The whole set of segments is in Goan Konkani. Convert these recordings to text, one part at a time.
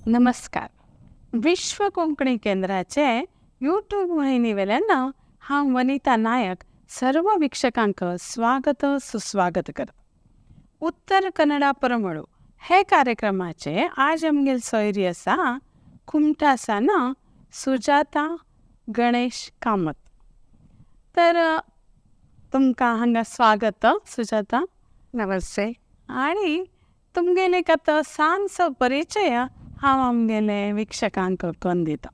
नमस्कार. विश्व कोंकणी केंद्राचे यूट्यूब वाहिनी वेल्यान हांव वनिता नायक सर्व वीक्षकांक स्वागत सुस्वागत करता. उत्तर कन्नडा परमळू हे कार्यक्रमाचे आज आमगेल सोयरी आसा कुमठासान सुजाता गणेश कामत. तर तुमकां हांगा स्वागत सुजाता. नमस्ते. आणि तुमगेले एक आतां ल्हानसो परिचय हांव आमगेले वीक्षकांक करून दिता.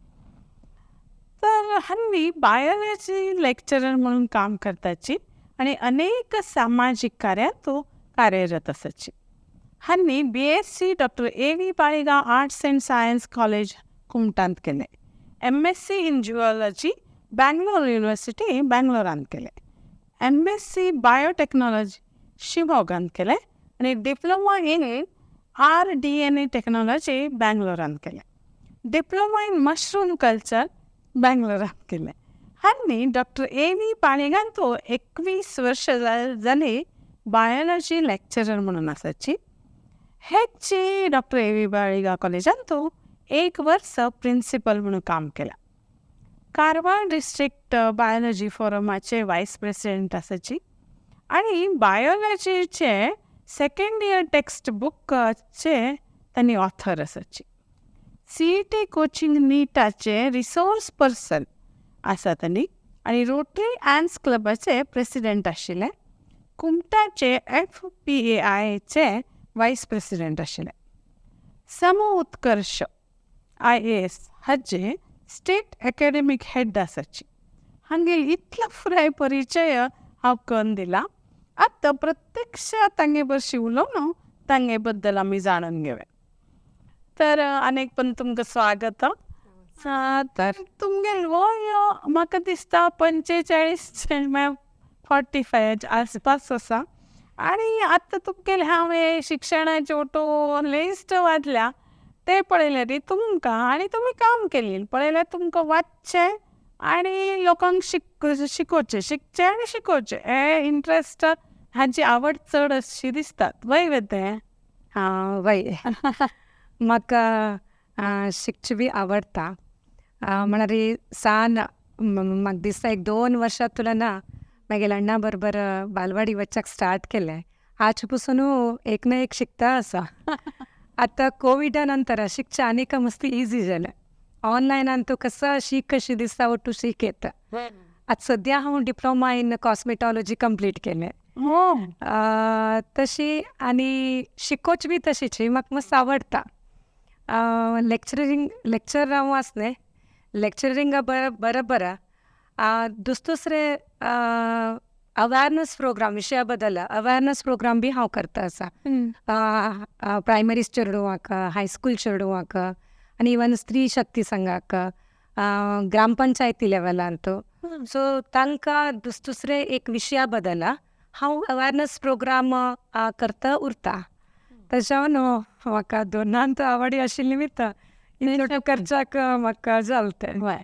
तर हल्ली बायोलॉजी लेक्चरर म्हणून काम करताची आणि अनेक सामाजिक कार्यात तो कार्यरत आसाची. हांणी BSc doctor A V Baliga arts and science college कुमटांत केलें. MSc in zoology Bangalore university बँगलोरांत केलें. MSc biotechnology शिमोगांत केलें आनी diploma in rDNA technology बँगलोरांत केलें. डिप्लोमा इन मशरूम कल्चर बँगलोरांत केलें. हांणी डॉक्टर ए व्ही बाळिगांत 21 वर्ष जाली बायोलॉजी लेक्चरर म्हणून आसाची. हेची डॉक्टर ए व्ही बाळिगा कॉलेजांत एक वर्स प्रिंसिपल म्हणून काम केलां. कारवार डिस्ट्रिक्ट बायोलॉजी फोरमाचे वायस प्रेसिडेंट आसाची आनी बायोलॉजीचे सेकंड इयर टेक्स्ट बुकाचे तांणी ऑथर आसाची. CET coaching नीटाचे रिसोर्स पर्सन आसा तांणी आनी रोटरी ॲन्स क्लबाचे प्रेसिडेंट आशिल्ले. कुमटाचे FPAIचे वायस प्रेसिडेंट आशिल्ले. सम उत्कर्ष IAS हाजे स्टेट एकॅडमीक हेड आसाची. हांगेल इतलो पुराय परिचय हांव करून दिला. आतां प्रत्यक्ष तांगे बशी उलोवन तांगे बद्दल आमी जाणून घेवया. तर आनीक पण तुमकां स्वागत. तर तुमगेल वय म्हाका दिसता 45 45 आसपास आसा आनी आतां तुमगेले हांवें शिक्षणाचे ओटो लिस्ट वाचल्या ते पळयल्यार तुमकां आनी तुमी काम केली पळयल्यार तुमकां वाचचें आनी लोकांक शिकोवचें, शिकचें आनी शिकोवचें हे इंट्रस्ट हाची आवड चड अशी दिसतात वय वे तें? हां वय. म्हाका शिकचें बी आवडटा. म्हळ्यार सान म्हाका दिसता एक 2 वर्सां तुलना मागीर अण्णा बरोबर बालवाडी वचपाक स्टार्ट केलें. आज पसून एक ना एक शिकता आसा. आतां कोविडा नंतर शिकचें आनीक मस्त इजी जालें. ऑनलायनान तूं कसो शीक कशी दिसता तूं शीक येता. आतां सद्या हांव डिप्लोमा इन कॉस्मेटॉलॉजी कंप्लीट केलें. तशी आनी शिकोवच बी तशीच म्हाका मस्त आवडटा. लेक्चर हांव आसलें. लेक्चरिंगा बरोबर दुसरे अवेरनस प्रोग्राम विशया बद्दल अवेरनस प्रोग्राम बी हांव करता आसा. प्रायमरी चेडवांक, हायस्कूल चेडवांक आनी इवन स्त्री शक्ती संघाक, ग्रामपंचायती लेवलांत. सो तांकां दुसरे एक विशया बद्दल हांव अवेरनस प्रोग्राम करता उरता. तशें न्हू म्हाका दोनांत आवडी आशिल्ली निमित्त इतलें करच्याक म्हाका जालें तें. वय.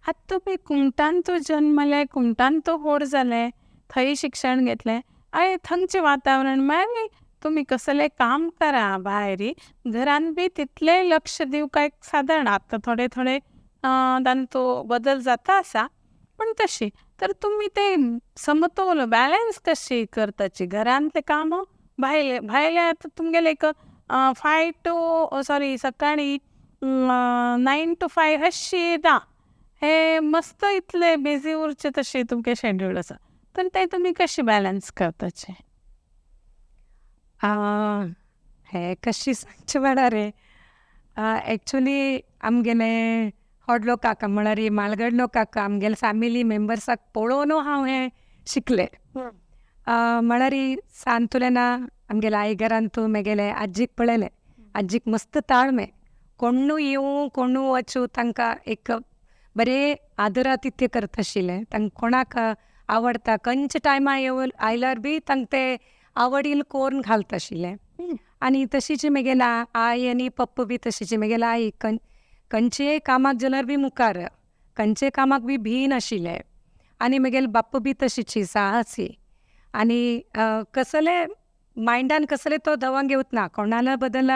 आतां तुमी कुमटांत जन्मले, कुमटांत व्हड जाले, थंय शिक्षण घेतलें आनी थंयचें वातावरण मागीर तुमी कसलें काम करा भायर घरान बी तितलें लक्ष दिवंक एक सादारण आतां थोडे थोडे तांचो बदल जाता आसा पण तशी तर तुमी ते समतोल बॅलन्स कशी करताची घरांतले काम भायले भायले आतां तुमगेले एक 5 to sorry सकाळी 9 to 5 अशी ना हे मस्त इतले बिजी उरचे तशें तुमचें शेड्यूल आसा तर ते तुमी कशी बॅलन्स करताचे? हे कशी सांगचें म्हळ्यार रे एक्चुली आमगेले व्हडलो काका म्हळ्यार म्हालगडलो काका आमगेले फॅमिली मेंबर्साक पळोवन हांव हें शिकलें. म्हळ्यार सांतुलेना आमगेले आई घरांत म्हगेले आजीक पळयलें. आजीक मस्त ताळमें कोणू येवं कोणू वचूं तांकां एक बरें आदरातिथ्य करता आशिल्लें. तांकां कोणाक आवडटा खंयच्या टायमार येवन आयल्यार बी तांकां ते आवडीन कोरून घालता आशिल्लें. आनी तशीच म्हगेले आई आनी पप्पा बी तशीच म्हगेले आई खंयचेय कामाक जाल्यार बी मुखार खंयचे कामाक बी भी नाशिल्लें. आनी म्हगेले बाप्पा बी तशीच साहसी आनी कसले मायंडान कसले तो दवा घेवत ना, कोणाला बद्दल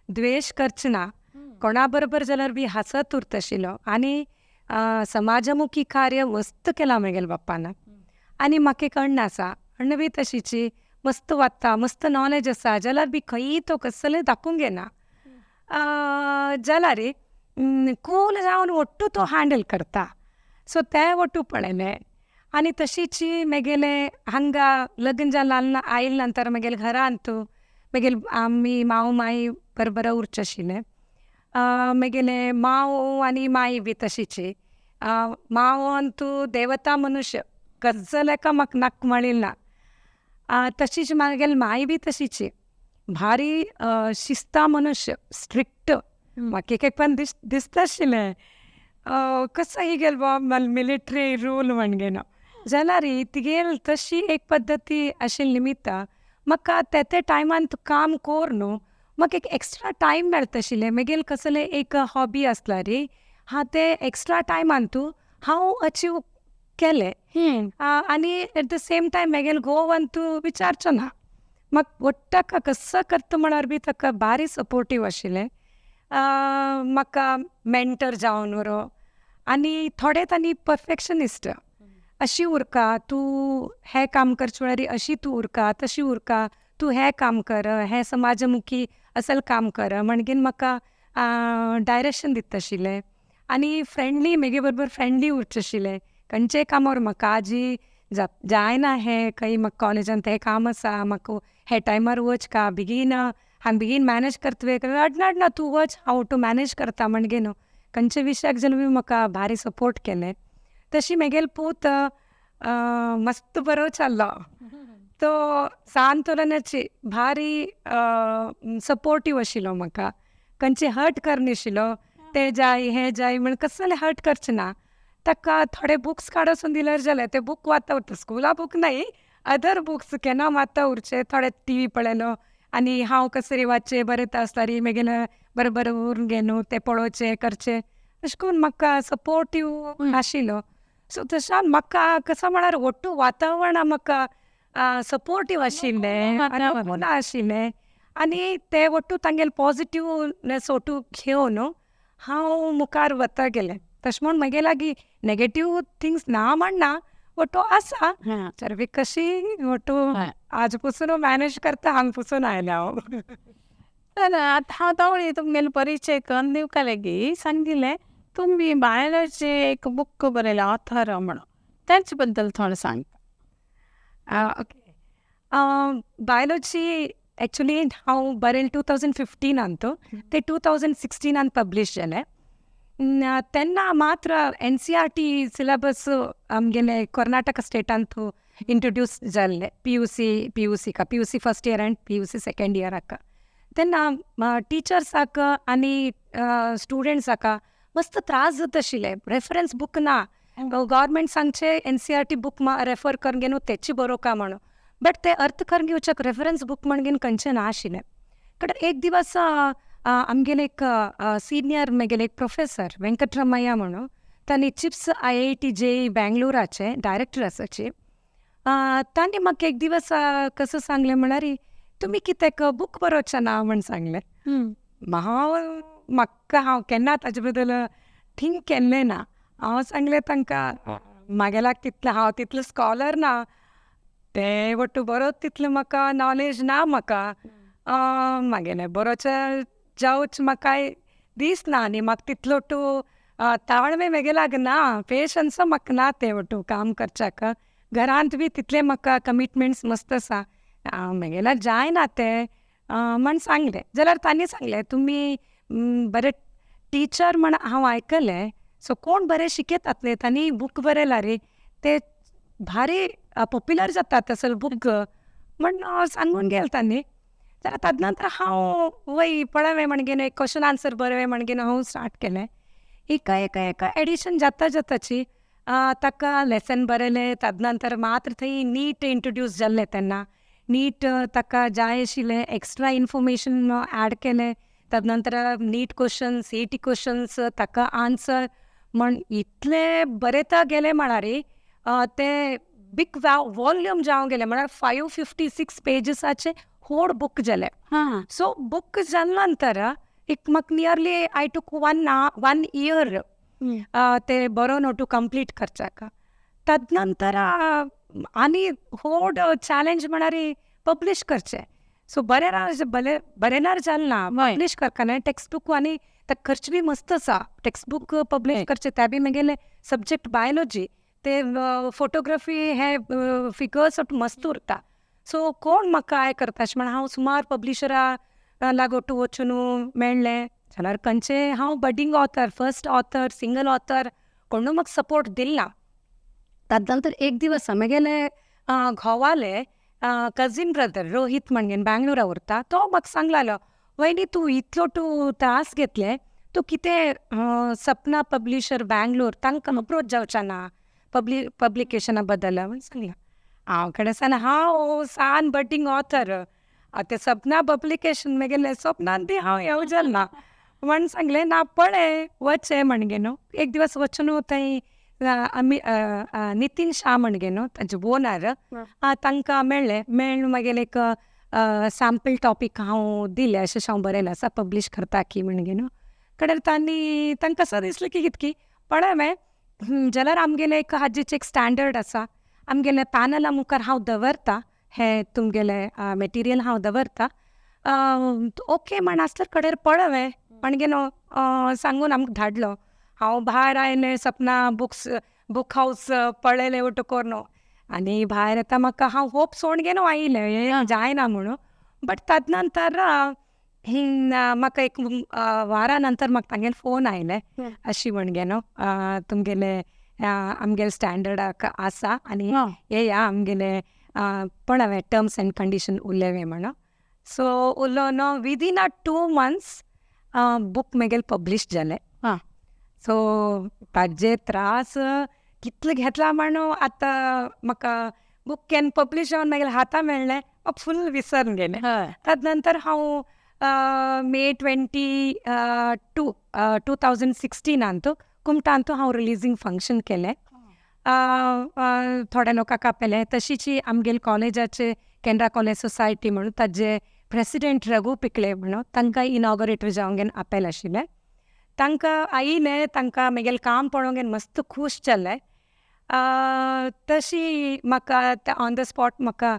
द्वेश करचे ना. कोणा बरोबर जाल्यार बी हांसत उरता आशिल्लो आनी समाजमुखी कार्य मस्त केलां म्हगेले बाप्पान. आनी म्हाका एक अण्ण आसा, अण्ण बी तशीची मस्त वाचता, मस्त नॉलेज आसा, जाल्यार बी खंयी तो कसलें दाखोवंक घेना जाल्यार कूल जावन ओट्टू तो हँडल करता. सो तें ओट्टू पळयलें. आनी तशीच म्हगेले हांगा लग्न जावन आयले नंतर म्हगेले घरांत म्हगेले आमी मांव माई बरोबर उरचे आशिल्ले. म्हगेले मांव आनी माई बी तशीची. मांव अंतू देवता मनुष्य, गज्जल एका म्हाका नाका म्हणिल्लें ना. तशीच म्हगेली माई बी तशीची, भारी शिस्ता मनुष्य, स्ट्रिक्ट. म्हाका एक एक पण दिसता आशिल्लें कसो ही गेल बा मिलिटरी रूल म्हणगेन, जाल्यार तिगेल तशी एक पद्दती आशिल्ले निमित्ता म्हाका ते ते टायमान काम कोर न्हू म्हाका एक एक्स्ट्रा टायम मेळटा आशिल्लें. म्हगेलें कसलें एक हॉबी आसल्यार हांव ते एक्स्ट्रा टायमान तूं हांव अचीव केलें. आनी एट the same time म्हगेलें घोव अंतू विचारचो ना, म्हाका वट्टाका कसो करता म्हळ्यार बी ताका भारी सपोर्टीव आशिल्लें. म्हाका मेंटर जावन बरो आनी थोडे तांणी परफेक्शनिस्ट अशी उरका, तूं हें काम करचे म्हळ्यार अशी तूं उरका, तशी उरका, तूं हें काम कर, हें समाजमुखी असल काम कर म्हणगीन म्हाका डायरेक्शन दिता आशिल्लें. आनी फ्रेंडली म्हगे बरोबर फ्रेंडली उरचें आशिल्लें. खंयचेय कामार म्हाका आजी जायना हें खंय म्हाका कॉलेजांत हें काम आसा, म्हाका हे टायमार वच का बेगीन हांव बेगीन मॅनेज करता अडना अडना तूं वच हांव तूं मॅनेज करता म्हणगे न्हू खंयच्या विशयाक जाल्यार बी म्हाका भारी सपोर्ट केलें. तशी म्हगेलो पूत मस्त बरो चल्लो, तो सांतोलनाची भारी सपोर्टीव आशिल्लो म्हाका, खंयचे हर्ट करनाशिल्लो, ते जाय हें जाय म्हण कसलें हर्ट करचें ना. ताका थोडे बुक्स काडसून दिल्यार जालें, ते बूक वाचता उरता, स्कुला बूक न्हय अदर बुक्स केन्ना वाचता उरचे, थोडे टी वी पळयलो आनी हांव कसरी वाचचें बरयता आसतरी म्हगेलें बरोबर उरून गे न्हू तें पळोवचें करचें अशें करून म्हाका सपोर्टीव आशिल्लो. सो तशें म्हाका कसो म्हळ्यार ओट्टू वातावरण म्हाका सपोर्टीव आशिल्लें, अनुकूल आशिल्लें आनी ते ओट्टू तांगेले पॉजिटिवनेस ओट्टू घेवन हांव मुखार वता गेलें. तशें म्हूण म्हगे लागीं नेगेटीव थिंग्स ना म्हणना, ओट्टू आसा तर बी कशी ओट्टू आज पसून मॅनेज करता, हांगा पसून आयलें हांव. तर आतां हांव तावळी तुमगेलो परिचय करून दिवका लेगी सांगिल्लें तुमी बायोलॉजी एक बूक बरयलें ऑथर म्हणून, तेच बद्दल थोडें सांग. ओके, बायोलॉजी एक्चुली हांव बरयलें 2015 ते 2016 पब्लीश जालें. तेन्ना मात्र NCERT syllabus आमगेले कर्नाटक स्टेटांत इंट्रोड्यूस जाल्ले, PUC का PUC first year and PUC second इयराक. तेन्ना टिचर्साक आनी स्टुडंट्साक मस्त त्रास जाता आशिल्ले, रेफरन्स बूक ना, गव्हर्मेंट सांगचे NCERT book refer करून घेवन तेची बरोवका म्हणून, बट ते अर्थ करून घेवच्याक रेफरन्स बूक म्हणून खंयचें ना आशिल्लें. कडेन एक दिवस आमगेले एक सिनियर म्हगेले एक प्रोफेसर वेंकटरमय्या म्हणून, तांणी चिप्स IIT JEE बँगलोराचे डायरेक्टर आसाचे, तांणी म्हाका एक दिवस कसो सांगलें म्हळ्यार तुमी कित्याक बूक बरोवचें ना म्हण सांगलें. हांव म्हाका हांव केन्ना ताजे बद्दल थिंक केल्लें ना. हांव सांगलें तांकां म्हागेल्याक तितलें हांव तितलें स्कॉलर ना, तें वट्टू बरोत तितलें म्हाका नॉलेज ना, म्हाका म्हागेलें बरोवचें जावच म्हाका दिसना आनी म्हाका तितलो टू ताळमेळ म्हगे लागना, पेशन्स म्हाका ना तें वट्टू काम करच्याक, घरांत बी तितलें म्हाका कमिटमेंट्स मस्त आसा, म्हगेल्याक जायना तें म्हण सांगलें. जाल्यार तांणी सांगलें तुमी बरे टिचर म्हण हांव आयकलें, सो कोण बरें शिकयतात न्ही तांणी बूक बरयला रे, ते भारी पॉप्युलर जाता तसले बूक म्हण सांगून गेल तांणी. जाल्यार ताजे नंतर हांव वय पळय म्हणगेन एक क्वेश्चन आन्सर बरय म्हणगेन हांव स्टार्ट केलें. एका एका एका एडिशन जाता जाताची ताका लेसन बरयलें. ताजे नंतर मात्र थंय नीट इंट्रोड्यूस जाल्लें, तेन्ना नीट ताका जाय आशिल्लें एक्स्ट्रा इन्फॉर्मेशन एड केलें. ताजे नंतर नीट क्वेश्चन्स, CET questions ताका आन्सर म्हण इतलें बरयता गेलें म्हळ्यार ते बीग वॉल्यूम जावं गेलें, म्हळ्यार 556 पेजसाचे व्हड बूक जालें. सो बूक जाले नंतर एक म्हाका nearly I took one year ते बरोवन टू कंप्लीट करचाक. तदनंतर आनी व्हड चॅलेंज म्हळ्यार पब्लीश करचें. सो बरें बरें जालें ना पब्लीश करतना टॅक्स्ट बूक आनी ताका खर्च बी मस्त आसा. टॅक्स्ट बूक पब्लीश करचे ते बी म्हगेले सब्जॅक्ट बायोलॉजी, ते फोटोग्राफी हे फिगर्स मस्त उरता. सो कोण म्हाका हें करता अशें म्हण हांव सुमार पब्लिशरा लागोटू वचून मेळ्ळें जाल्यार खंयचे हांव budding author, first author, single author, कोणू म्हाका सपोर्ट दिल ना. ताजे नंतर एक दिवस म्हगेले घोवाले कजीन ब्रदर रोहीत म्हणगेन बँगलोरा उरता, तो म्हाका सांगलालो, वयनी तूं इतलो तूं त्रास घेतले, तूं कितें सपना पब्लिशर बँगलोर तांकां अप्रोच जावचें ना पब्लिकेशना बद्दल म्हण सांगलां. हांव कडेन सान हांव सान बडींग ऑथर, आतां सपना पब्लिकेशन म्हगेलें सपनान बी हांव येवजल ना म्हण सांगलें ना पळय वचें म्हणगे न्हू. एक दिवस वचून थंय आमी नितीन शाह म्हणगे न्हू ताजे ओनर, तांकां मेळ्ळें. मेळ्ळें मागीर एक सॅम्पल टॉपीक हांव दिलें, अशें हांव बरयलें आसा पब्लीश करता की म्हणगे न्हू. कडेन तांणी तांकां असो दिसलें की कितकी पळय हांवें जाल्यार आमगेलें एक हाजेच एक स्टँडर्ड आसा, आमगेले पॅनला मुखार हांव दवरता हें तुमगेलें मटेरियल हांव दवरता, ओके म्हण आसल्यार कडेर पळय म्हणगे न्हू सांगून आमकां धाडलो. हांव भायर आयलें सपना बुक्स बूक हावस पळयलें वटू कोरून आनी भायर येता म्हाका हांव होप सोड गे न्हू आयलें हें जायना म्हणून. बट ताजे नंतर म्हाका एक वारा नंतर म्हाका तांगेले फोन आयले अशी म्हणगे न्हू तुमगेले आमगेले स्टँडर्डाक आसा आनी येया आमगेले पळय टर्म्स एंड कंडिशन उलयवे म्हणून. सो उलोवन विदीन अ 2 months book म्हगेलें पब्लीश जालें. सो ताजे त्रास कितले घेतला म्हणून आतां म्हाका बूक can publish जावन मागीर हाता मेळ्ळें, फूल विसरून गेलें. ताजे नंतर हांव May 22, 2016 कुमटांतू हांव रिलीजींग फंक्शन केलें. थोड्या लोकांक आपयलें. तशीच आमगेले कॉलेजाचे केनरा कॉलेज सोसायटी म्हणून ताजे प्रेसिडेंट रघु पिकळे म्हणून तांकां इनॉगरेटर जावंक आपयल आशिल्लें. तांकां आयिल्लें, तांकां म्हगेलें काम पळोवंक मस्त खूश जालें. तशी म्हाका ऑन the spot म्हाका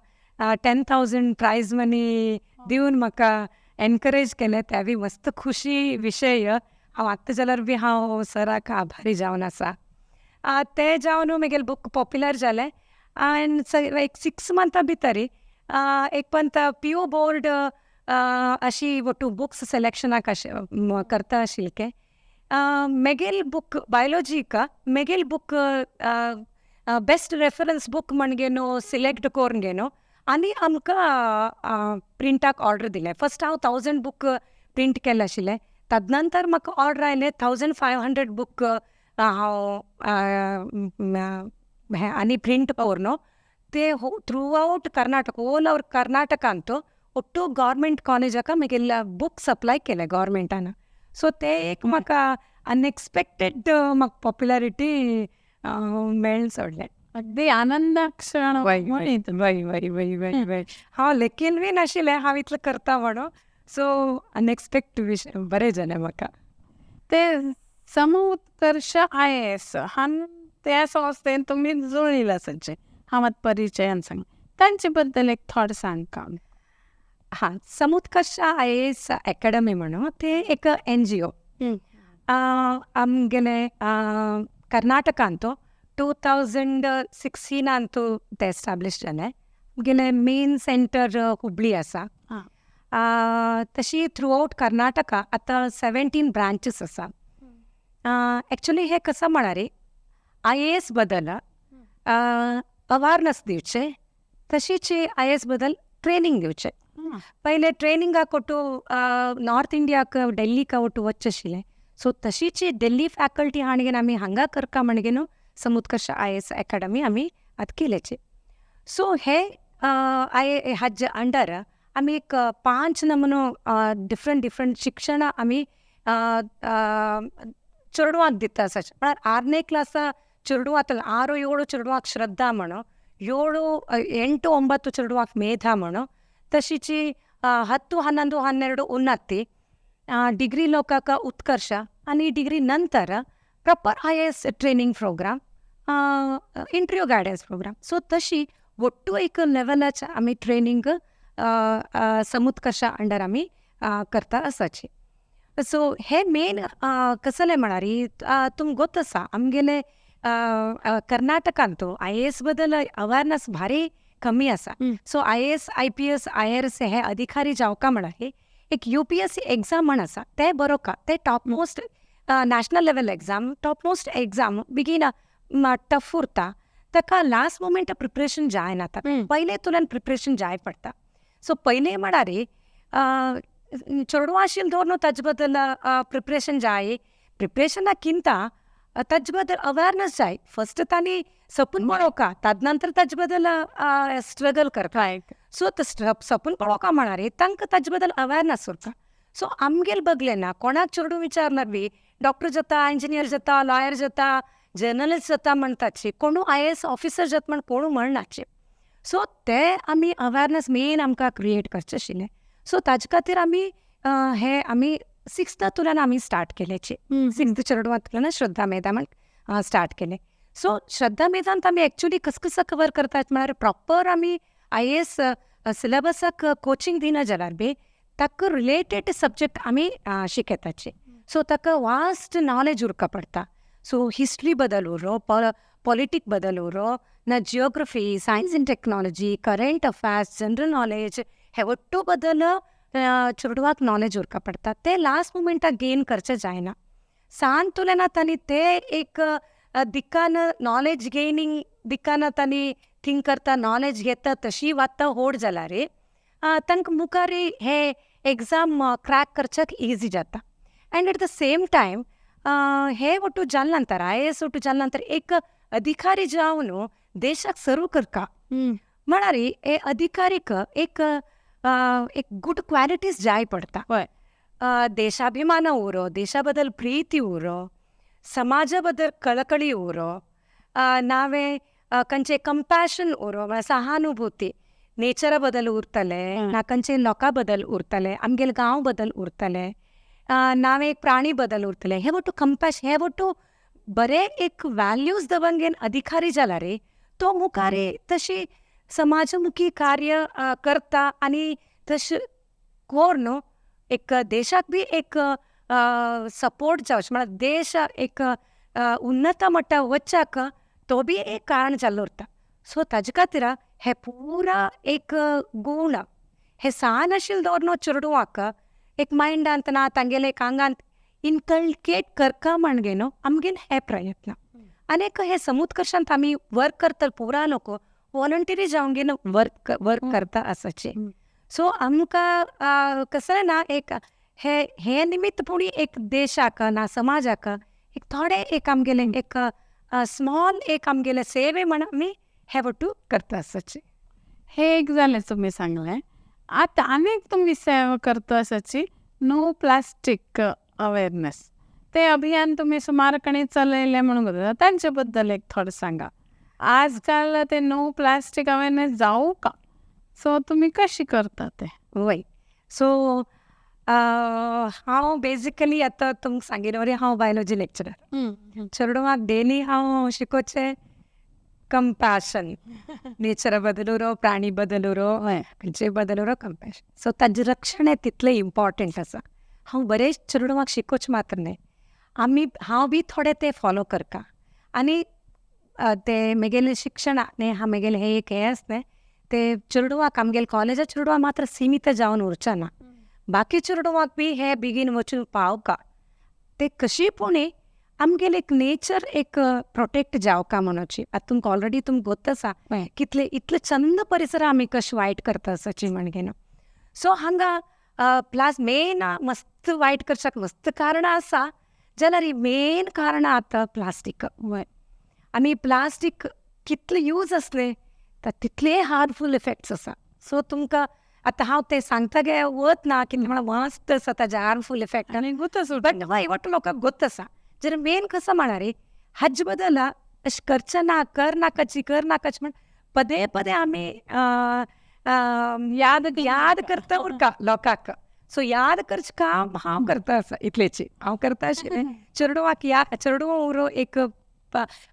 10,000 प्रायज मनी दिवन म्हाका एनकरेज केलें. ते बी मस्त खुशी विशय. हांव आतां जाल्यार बी हांव सराक आभारी जावन आसा. ते जावन म्हगेलें बूक पॉप्युलर जालें आनी एक 6 मंथा भितर एक पंत पी यू बोर्ड अशी वटू बुक्स सिलेक्शनाक अशें करता आशिल्लें. म्हगेलें बूक बायोलॉजीक म्हगेलें बूक बेस्ट रेफरन्स बूक म्हणगे न्हू सिलेक्ट करून गे न्हू आनी आमकां प्रिंटाक ऑर्डर दिलें. फर्स्ट हांव 1000 बूक प्रिंट केलें आशिल्लें. ताजे नंतर म्हाका ऑर्डर आयलें 1500 बूक हांव आनी प्रिंट करून ते throughout Karnataka, all over कर्नाटकांत ಒಟ್ಟು ಗೌರ್ಮೆಂಟ್ ಕಾಲೇಜಾಕ म्हगेले बूक सप्लाय केले गव्हर्मेंटान. सो ते एक म्हाका अनएक्सपेक्टेड म्हाका पॉप्युलरिटी मेळ्ळें सोडलें. अगदी आनंद क्षण. वय वय वय वय वय वय हांव लेखीन बी नाशिल्लें हांव इतलें करता म्हणून. सो अनएक्सपेक्ट विशय बरें जालें म्हाका. ते समउत्कर्ष IAS हान त्या संस्थेन तुमी जुळिल्ले आसाचे हांव आतां परिचयान सांग, तांचे बद्दल एक थोडें सांग. हां, समुत्कर्ष IAS academy म्हणून ते एक NGO. आमगेले कर्नाटकांत 2016 ते एस्टाब्लीश जालें. आमगेलें मेन सेंटर हुबळी आसा. तशी थ्रू आवट कर्नाटका आतां 17 ब्रांचीस आसा. एक्चुली हे कसं म्हळ्यार IAS बद्दल अवेरनेस दिवचें, तशीच IAS बद्दल ट्रेनींग दिवचें. पयले ट्रेनिंगाक ಒಟ್ಟು नॉर्थ इंडियाक ಡೆಲ್ಲಿक ಒಟ್ಟು वचचें आशिल्लें. सो तशीच दिल्ली फॅकल्टी हाणगेन आमी हांगा करका म्हणगे न्हू समुत्कर्ष IAS academy आमी आतां केल्याची. सो हे I हाजे अंडर आमी एक 5 नमुनो डिफरंट डिफरंट शिक्षण आमी चेडवांक दिता आसा. म्हळ्यार 6ನೇ क्लासा चेडवां 6 7 चेडवांक श्रद्धा म्हणून, 7 8 9 चेडवांक मेधा म्हणून, तशीच 10 11 12 उन्नती, डिग्री लोकांक उत्कर्ष आनी डिग्री नंतर proper IAS training program, interview guidance program. So तशी ಒಟ್ಟು एक लेवलाचे आमी ट्रेनींग समुत्कर्षा अंडर आमी करता आसाची. सो हे मेन कसलें म्हळ्यार तुमकां गोत आसा आमगेले कर्नाटकांत IAS बद्दल अवेरनेस भारी कमी आसा. सो IAS, IPS, IRS हे अधिकारी जावका म्हळ्यार एक UPSC exam म्हण आसा ते बरोवका, ते top most national level exam, top most exam बेगीन टफ उरता. ताका लास्ट मोमेंट प्रिपरेशन जायना, ताका पयले तुल्यान प्रिपरेशन जाय पडटा. सो पयले म्हळ्यार चेडवां आशिल्लें दवर न्हू ताजे बद्दल प्रिपरेशन जाय, प्रिपरेशनाकिंत ताजे बद्दल अवेरनेस जाय. फस्ट तांणी सपून पळोवका, ताजे नंतर ताजे बद्दल स्ट्रगल करता. सो सपून पळोवका म्हळ्यार तांकां ताजे बद्दल अवेरनेस उरता. सो आमगेले बगले ना कोणाक चेडूं विचारल्यार बी डॉक्टर जाता, इंजिनियर जाता, लॉयर जाता, जर्नलिस्ट जाता म्हणटाची, कोणू IAS officer जाता म्हण कोणू म्हणनाचे. सो ते आमी अवेरनेस मेन आमकां क्रिएट करचें आशिल्लें. सो ताजे खातीर आमी हे आमी सिक्स्थांतल्यान आमी स्टार्ट केल्याची, सिक्स्थ चेडवांतल्यान श्रद्धा मेधा म्हण स्टार्ट केलें. सो श्रद्धा मेधांत आमी एक्चुली कस कसो कवर करतात म्हळ्यार प्रॉपर आमी IAS सिलेबसाक कोचिंग दिना जाल्यार बी ताका रिलेटेड सब्जेक्ट आमी शिकयताची. सो ताका वास्ट नॉलेज उरका पडटा. सो हिस्ट्री बदल उरो, पॉलिटीक बदल उरो, ना geography, science and technology, current affairs, general knowledge हे ಒಟ್ಟು बदल चेडवाक नॉलेज उरका पडटा. ते लास्ट मोमेंटाक गेन करचें जायना. सान तुलना तांणी ते एक दिकान नॉलेज गेनिंग दिकान तांणी थिंक करता, नॉलेज घेता, तशी वात्ता होड जाल्यार तांकां मुखार हे एग्जाम क्रॅक करच्याक इजी जाता. And at the same time हे ಒಟ್ಟು जाले नंतर IAS ಒಟ್ಟು जाले नंतर एक अधिकारी जावन देशाक सर्व करता म्हळ्यार हे अधिकारीक एक एक गुड क्वालिटीज जाय पडटा. देशाभिमान उरो, देशा बद्दल प्रीती उरो, समाजा बद्दल कळकळी उरो, नावे खंयचे कंपॅशन उरो, म्हळ्यार सहानुभूती, नेचरा बद्दल उरतले ना खंयचे लोकां बद्दल उरतले, आमगेले गांव बद्दल उरतले, नावे एक प्राणी बद्दल उरतले, हे ಒಟ್ಟು कंपॅश हे ಒಟ್ಟು बरे एक वॅल्यूज दवंगेन अधिकारी जाल्यार तो मुखार तशी समाजमुखी कार्य करता आनी तशें कोर न्हू एक देशाक बी एक सपोर्ट जावचें, म्हळ्यार देश एक उन्नत मट्टा वच्चाक तो बी एक कारण जाल्लो उरता. सो ताजे खातीर हे पुरा एक गूण हे सान आशिल्लें दवर न्हू चेडवांक एक मायंडांत ना तांगेले एक आंगांत इनकल्केट करका म्हणगे न्हू आमगेले हे प्रयत्न. आनीक हे समुत्कर्षांत आमी वर्क करता पुरा लोक वॉलंटियरी जावन घेवन वर्क वर्क करता आसाचे. सो आमकां कसलें ना एक हे हे निमित्त पूण एक देशाक ना समाजाक एक थोडे एक आमगेले एक स्मॉल एक आमगेले सेवे म्हण आमी हे वटू करता आसाचे. हे एक जालें तुमी सांगलें. आतां आनीक तुमी सेवा करता आसाची नो प्लास्टीक अवेरनेस, ते अभियान तुमी सुमार कडेन चलयलें म्हणून करता, तांचे बद्दल एक थोडें सांगा. आजकाल ते नो प्लास्टीक अवेरनेस जावं का, सो तुमी कशी करता ते? वय, सो हांव बेजिकली आतां तुमकां सांगिल्ले वरी हांव बायोलॉजी लेक्चरर. चेडवांक डेली हांव शिकोवचें कंपॅशन, नेचरा बद्दल उरो, प्राणी बद्दल उरो, खंयचे बद्दल उरो, कंपॅशन. सो ताजें रक्षण हें तितलें इम्पॉर्टंट आसा. हांव बरें चेडवांक शिकोवचें मात्र न्हय, आमी हांव बी थोडें तें फॉलो करता. आनी ते म्हगेलें शिक्षण न्ही म्हगेलें हें एक हें आसा न्ही ते चेडवांक आमगेले कॉलेजा चेडवां मात्र सिमीत जावन उरचें ना, बाकी चेडवांक बी हे बेगीन वचून पावका, ते कशी पूण आमगेले एक नेचर एक प्रोटेक्ट जावका म्हणूची. आतां तुमकां ऑलरेडी तुमकां गोत आसा कितले इतले चंद परिसर आमी कशें वायट करता आसाची म्हणगे न्हू. सो हांगा प्लस मेन मस्त वायट करच्याक मस्त कारणां आसा जाल्यार मेन कारणां आतां प्लास्टीक. आमी प्लास्टीक कितले यूज आसले तर तितले हार्मफूल इफेक्ट्स आसा. सो तुमकां आतां हांव तें सांगता गे वत ना कितें म्हळ्यार मस्त आसा ताजे हार्मफूल इफेक्ट आनी गोत बट हय वट लोकांक गोत आसा. जर मेन कसो म्हळ्यार हाजे बदला अशें करचें ना, कर नाकाची कर नाकाची म्हण पदे पदे आमी याद याद करता उरका लोकांक. सो याद करचें काम हांव करता आसा इतलेंच हांव करता आशिल्लें चेडवाक या चेडवां उरो एक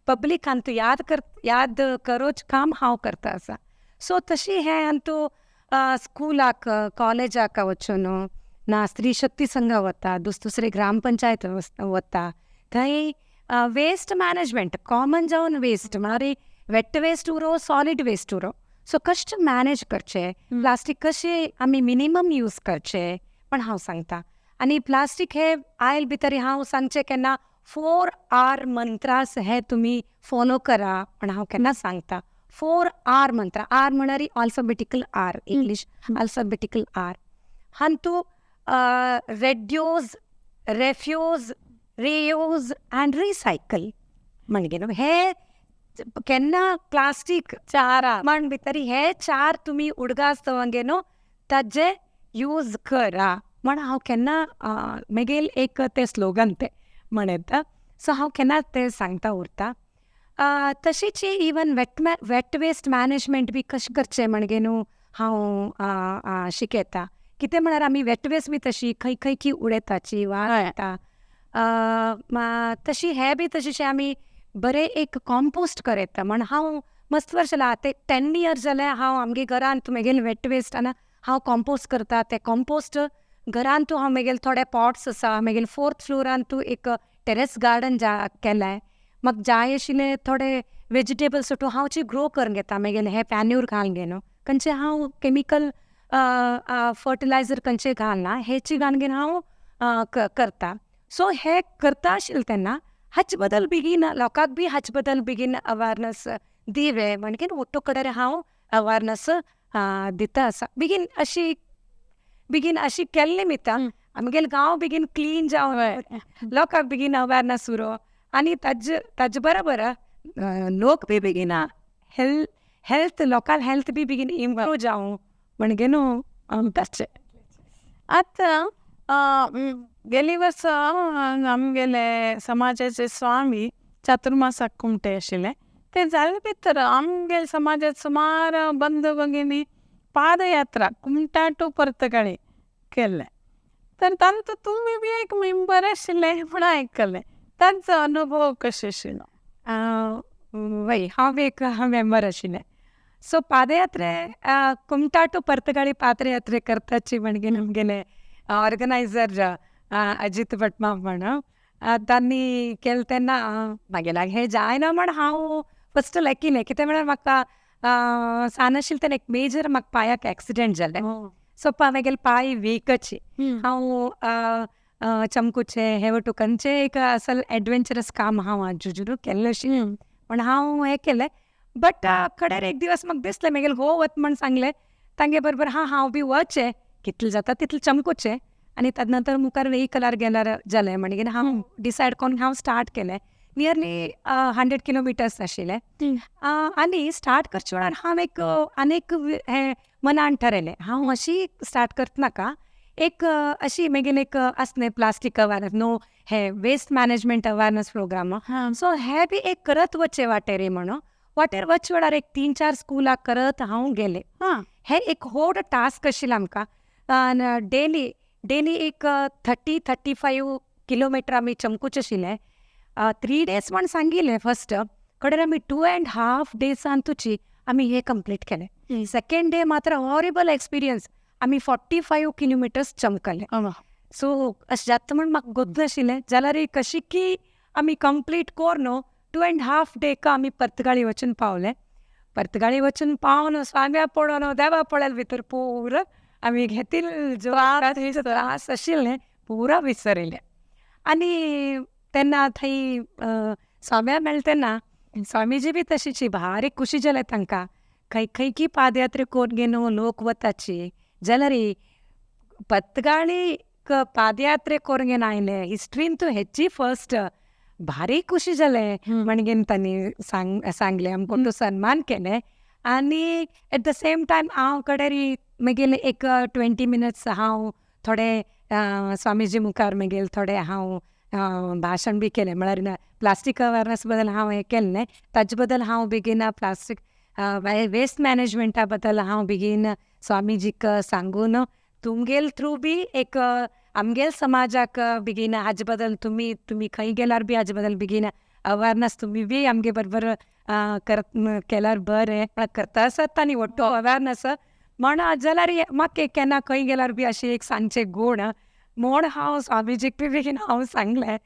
पब्लिकान तूं याद कर याद करोच काम हांव करता आसा. सो तशी हें अंतू स्कुलाक कॉलेजाक वचून ना स्त्री शक्ती संघ वता, दुसरे ग्रामपंचायत वता, थंय वेस्ट मॅनेजमेंट कॉमन जावन वेस्ट म्हळ्यार वेट वेस्ट उरो सॉलीड वेस्ट उरो, सो कशें मॅनेज करचें, प्लास्टीक कशें आमी मिनिमम यूज करचें पण हांव सांगता. आनी प्लास्टीक हे आयल भितर हांव सांगचें केन्ना 4R mantras हे तुमी फॉलो करा पण हांव केन्ना सांगता. 4R मंत्र, आर म्हळ्यार alphabetical R, English alphabetical R. हांतू reduce, refuse, reuse and recycle म्हणजे न्हू हे केन्ना प्लास्टीक चार म्हण भितर हे चार तुमी उडगास दवरगे न्हू ताजे यूज करा म्हण हांव केन्ना मागीर एक तें स्लोगन तें म्हणता. सो हांव केन्ना तें सांगता उरता. तशीच इवन वेट वेस्ट मॅनेजमेंट बी कशें करचें म्हणजे न्हू हांव शिकयता. कितें म्हळ्यार आमी वेट वेस्ट बी तशी खंय खंय की उडयताची वा येता तशी हे बी तशीं आमी बरें एक कॉम्पोस्ट करयता म्हण हांव मस्त वर्स जालें आतां 10 इयर्स जालें हांव आमगे घरांत म्हगेले वेट वेस्ट आनी हांव कॉम्पोस्ट करता. ते कॉम्पोस्ट घरांत हांव म्हगेले थोडे पॉट्स आसा, म्हगेले 4th फ्लोरान तूं एक टेरस गार्डन केलाय, म्हाका जाय आशिल्ले थोडे वेजिटेबल्स तूं हांव ग्रो करून घेता म्हगेले हे पॅन्यूर घालून गे न्हू खंयचे हांव केमिकल फर्टिलायझर खंयचे घालना, हेची घालून घेवन हांव करता. सो हे करता आशिल्लें तेन्ना हाचे बद्दल बेगीन लोकांक बी हाचे बद्दल बेगीन अवेरनस दिवे म्हणकीन ओट्टो कडेन हांव अवेरनस दिता आसा. बेगीन अशी बेगीन अशी केल्ले निमित्तान आमगेले गांव बेगीन क्लीन जावन लोकांक बेगीन अवेरनस उरो आनी ताजे ताजे बरोबर लोक बी बेगीन हेल्थ लोकल हेल्थ बी बेगीन इम्प्रूव जावं म्हणजे न्हू ताचें. आतां गेली वर्सा आमगेले समाजाचे स्वामी चातुर्मासाक कुमटे आशिल्ले ते जाले भितर आमगेले समाजात सुमार बंधू भगिनी पादयात्रा कुमटा टू पर्तगाळी केल्ले, तर तांचो तुमी बी एक मेंबर आशिल्ले म्हूण आयकलें, तांचो अनुभव कशें आशिल्लो? वय हांव एक मेंबर आशिल्लें. सो पादयात्रे कुमटा टू पर्तगाळी पादयात्रे करताची म्हणजे आमगेले ऑर्गनायझर अजित भटमा म्हण तांणी केलें तेन्ना म्हागेल्या हें जायना म्हण हांव फस्ट लायकिलें. कितें म्हळ्यार म्हाका सान आशिल्लें तेन्ना एक मेजर म्हाका पांयाक एक्सिडेंट जालें. सो म्हागेले पांय वीकची हांव चमकूचें हे वटू खंयचें एक असल एडवेंचरस काम हांव आजुजून केल्लें अशें पूण हांव हें केलें. बट कडेर एक दिवस म्हाका दिसलें मागीर घोव वत म्हण सांगलें तांगे बरोबर हां हांव बी वचें कितलें जाता तितलें चमकूचें आनी ताजे नंतर मुखार वेहिकलार गेल्यार जालें म्हणगीर हांव डिसायड करून हांव स्टार्ट केलें. नियरली 100 किलोमिटर्स आशिल्लें आनी स्टार्ट करचे वेळार हांव एक आनीक हें मनान ठरयलें हांव अशी स्टार्ट करनाका, एक अशी मागीर एक आसलें प्लास्टीक अवेरनस नो हे waste management awareness programme, so हे बी एक करत वचचें वाटेर म्हणून वाटेर वच वेळार एक 3-4 स्कुलाक करत हांव गेलें. हे एक व्हड टास्क आशिल्लें आमकां. डेली डेली एक 30-35 किलोमिटर आमी चमकूच आशिल्लें. 3 डेज म्हण सांगिल्लें फस्ट, कडेन आमी 2.5 डेजान तुची आमी हे कंप्लीट केलें. सेकेंड डे मात्र हॉरेबल एक्सपिरियन्स, आमी 45 किलोमिटर्स चमकले. सो अशें जाता म्हण म्हाका गोत्त नाशिल्लें, जाल्यार कशी की आमी कंप्लीट कोर न्हू 2.5 डेक आमी पर्तगाळी वचून पावले. पर्तगाळी वचून पावन स्वाम्या पळोवन देवा पळयले भितर पुरो आमी घेतिल्लो जो त्रास आशिल्लें पुरो विसरिल्लें. आनी तेन्ना थंय स्वाम्या मेळ्ळें तेन्ना स्वामीजी बी तशीची भारी खुशी जालें तांकां, खंय खंय की पादयात्रा कोन्न गे न्हू लोक वताची जाल्यार पर्तगाळी पादयात्रे कोरून घेवन आयले हिस्ट्रीन तूं हेची फर्स्ट, भारी खुशी जालें म्हणगेन तांणी सांगलें आमकां तो सन्मान केलें. आनी एट the same time हांव कडेन मागीर एक 20 मिनट्स हांव थोडे स्वामीजी मुखार मागीर थोडे हांव भाशण बी केलें, म्हळ्यार प्लास्टीक अवेरनस बद्दल हांव हें केल्लें ताजे बद्दल हांव बेगीन प्लास्टीक वेस्ट मॅनेजमेंटा बद्दल हांव बेगीन स्वामीजीक सांगून तुमगेल थ्रू बी एक आमगेल समाजाक बेगीन हाजे बद्दल तुमी तुमी खंय गेल्यार बी हाजे बद्दल बेगीन अवेरनस तुमी बी आमगे बरोबर केल्यार बरें करता आसता आनी ಒಟ್ಟು अवेरनस म्हण जाल्यार म्हाका केन्ना खंय गेल्यार बी अशें एक सांगचें गूण म्हूण हांव स्वामीजीक बी बेगीन हांव सांगलें.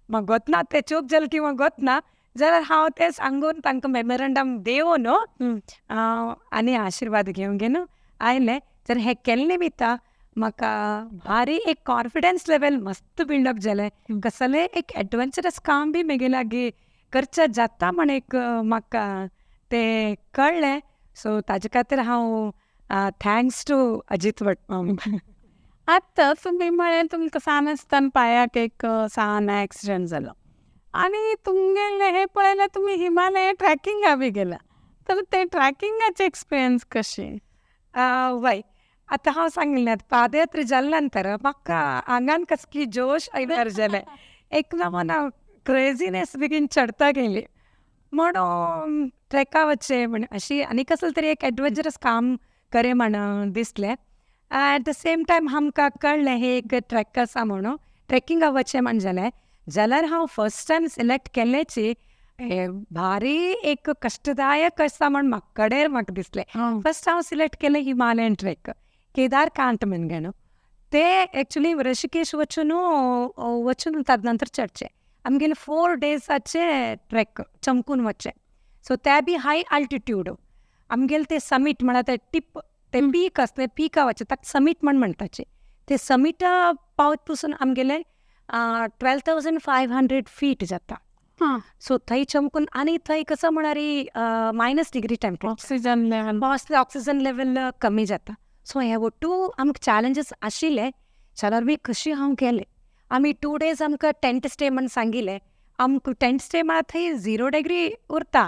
म्हाका गोतना तें चूक जालें की म्हाका गोतना जाल्यार हांव तें सांगून तांकां मेमोरंडम दिवन आनी आशिर्वाद घेवन घेवन आयलें. तर हें केल्लें निमित्ता म्हाका भारी एक कॉन्फिडन्स लेवल मस्त बिल्डअप जालें. कसलें एक एडवेंचरस काम बी म्हगे लागीं करचें जाता म्हण एक म्हाका तें कळ्ळें. सो ताजे खातीर हांव thanks to Ajit भटमाम. आतां तुमी म्हळें तुमकां सान आसतना पांयाक एक सान एक्सिडंट जालो आनी तुमगेलें हें पळयल्यार तुमी हिमालया ट्रॅकिंगा बी गेला, तर ते ट्रॅकिंगाचे एक्सपिरियन्स कशें? वय, आतां हांव सांगलें पादयात्रा जाले नंतर म्हाका आंगान कसली जोश आयल्यार जालें, एक नमोना क्रेजिनेस बेगीन चडता गेली म्हणून ट्रेका वचचें म्हण अशी आनी कसलें तरी एक एडवेंचरस काम करे म्हण दिसलें. एट the same time आमकां कळ्ळें हें एक ट्रेक आसा म्हणून ट्रेकिंगा वचचें म्हण जालें जाल्यार हांव फर्स्ट टायम सिलेक्ट केल्ल्याची भारी एक कश्टदायक आसा म्हण म्हाका कडेर म्हाका दिसलें. फर्स्ट हांव सिलेक्ट केलें हिमालयन ट्रेक केदारकांठ म्हण न्हू ते एक्चुली ऋषिकेश वचून वचून ताजे नंतर चडचें आमगेले 4 डेजाचे ट्रेक चमकून वचचें. सो ते बी हाय आल्टिट्यूड आमगेले ते समीट म्हळ्यार ते टीप ते पीक आसता पिका वचचें ताका समीट म्हण म्हणटाचे ते समिटा पावत पसून आमगेले 12,500 फीट जाता. सो थंय चमकून आनी थंय कसो म्हळ्यार minus degree temperature, oxygen level, mostly oxygen level कमी जाता. सो हे ಒಟ್ಟು आमकां चॅलेंजीस आशिल्ले जाल्यार बी कशी हांव गेलें. आमी 2 डेज आमकां टेंट स्टे म्हण सांगिल्लें, आमकां टेंट स्टे म्हळ्यार थंय 0 डिग्री उरता,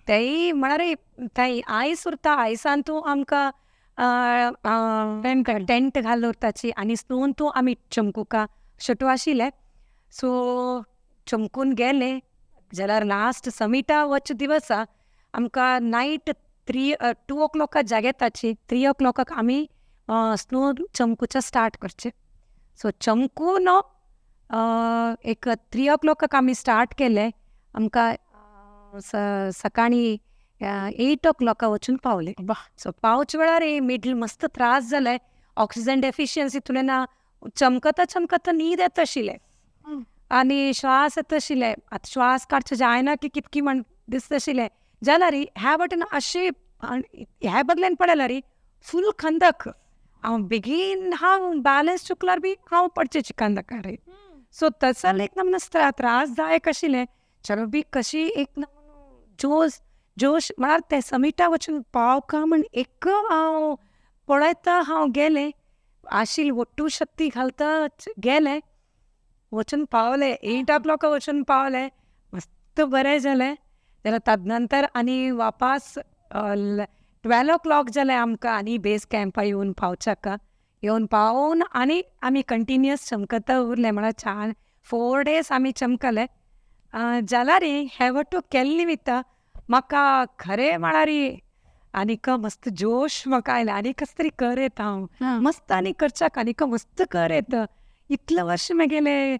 थंय म्हळ्यार थंय आयस उरता, आयसान तूं आमकां टेंट घालून उरताची आनी स्नोन तूं आमी चमकुका शटू आशिल्लें. सो चमकून गेले जाल्यार लास्ट समिटा वच दिवस आमकां नायट 2 o'clock जागेताची 3 o'clock आमी स्नो चमकुचा स्टार्ट करचे. सो चमकून एक 3 o'clock आमी स्टार्ट केले, आमकां सकाळी 8 o'clock वचून पावले. सो पावचे वेळार मिडल मस्त त्रास जाले, ऑक्सिजन डेफिशियन्सी तुलें चमकता चमकता न्हीद येता आशिल्लें आनी श्वास येता आशिल्ले, आतां श्वास काडचे जायना की कितकी म्हण दिसता आशिल्लें. जाल्यार ह्या वाटेन अशें ह्या बगल्यान पळयल्यार फूल खंदक, हांव बेगीन हांव बॅलन्स चुकल्यार बी हांव पडचें खंदकार. सो तसो एक नमूनो त्रासदायक आशिल्लें. चलो बी कशी एक नमूनो जोश जोश म्हळ्यार ते समिटा वचून पावका म्हण एक हांव पळयता हांव गेलें, आशिल्ली ಒಟ್ಟು शक्ती घालता गेलें, वचून पावलें 8 o'clock वचून पावलें, मस्त बरें जालें. जाल्यार ताजे नंतर आनी वापास 12 o'clock जालें आमकां आनी बेज कॅम्पा येवन पावच्याक, येवन पावोवन आनी आमी कंटिन्युअस चमकता उरलें म्हळ्यार छान 4 डेज आमी चमकले. जाल्यार हें वट्टू केल्लें निमित्ता म्हाका खरें म्हळ्यार आनीक मस्त जोश म्हाका आयलें, आनी कसलें तरी कर येता हांव मस्त आनी करच्याक आनीक मस्त कर येता. इतलें वर्स म्हगेलें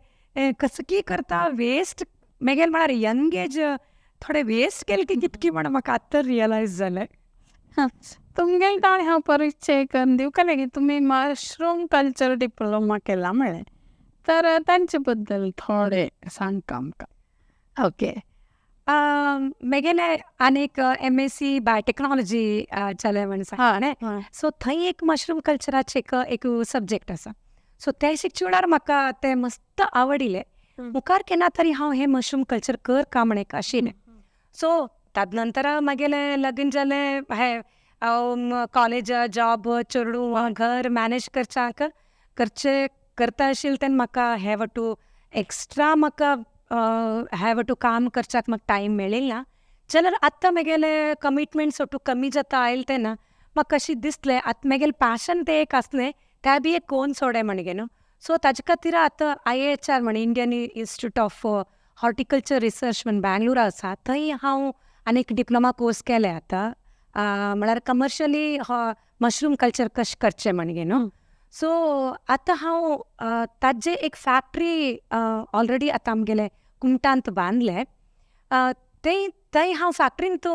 कसं की करता वेस्ट म्हगेलें म्हळ्यार यंग एज थोडें वेस्ट केलें की कितकी म्हण म्हाका आतां रियलायज जालें. तुमगेले ताणें हांव परिचय करून दिवंक लेगीत तुमी मशरूम कल्चर डिप्लोमा केला म्हळें, तर तांचे बद्दल थोडें सांगता आमकां. ओके, म्हगेलें आनीक MSc बायोटेक्नॉलॉजी जालें म्हण सांगलें. सो थंय एक मशरूम कल्चराचें एक सब्जेक्ट आसा. सो तें शिकचे वेळार म्हाका तें मस्त आवडिल्लें. मुखार केन्ना तरी हांव हें मशरूम कल्चर कर का म्हण एक आशिल्लें. सो ताजे नंतर म्हगेलें लग्न जालें, हें कॉलेज जॉब चेडूं घर मॅनेज करच्याक करचे करता आशिल्लें तेन्ना म्हाका हें वटू एक्स्ट्रा म्हाका हें वटू काम करच्याक म्हाका टायम मेळिल्लो ना. जाल्यार आतां म्हगेलें कमिटमेंट्स वटू कमी जाता आयलें तेन्ना म्हाका अशें दिसलें आतां म्हगेलें पॅशन तें एक आसलें तें बी एक कोन सोडे म्हणगे न्हू. सो ताजे खातीर आतां IIHR म्हण Indian Institute of Horticulture Research म्हण बेंगलोर आसा थंय हांव आनी एक डिप्लोमा कोर्स केलें आतां, म्हळ्यार कमर्शियली मशरूम कल्चर कशें करचें म्हणगे न्हू. सो आतां हांव ताजे एक फॅक्ट्री ऑलरेडी आतां आमगेले कुमटांत बांदले. थंय थंय हांव फॅक्ट्रीन तो